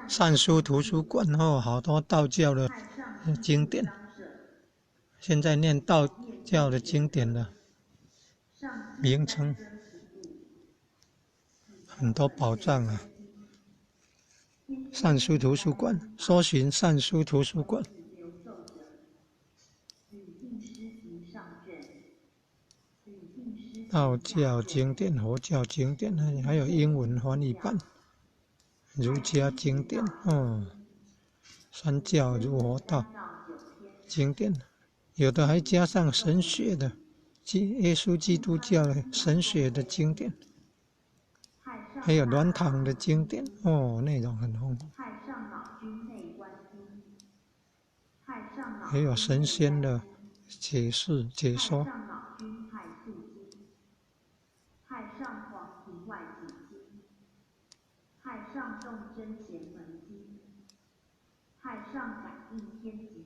善书图书馆哦，好多道教的经典。现在念道教的经典的名称，很多宝藏啊！善书图书馆，搜寻善书图书馆。道教经典、佛教经典，还有英文翻译版，儒家经典哦，三教儒佛道经典，有的还加上神学的，耶稣基督教的神学的经典，还有鸾堂的经典哦，内容很丰富。还有神仙的解释解说。太上动真贤门经，太上感应天经。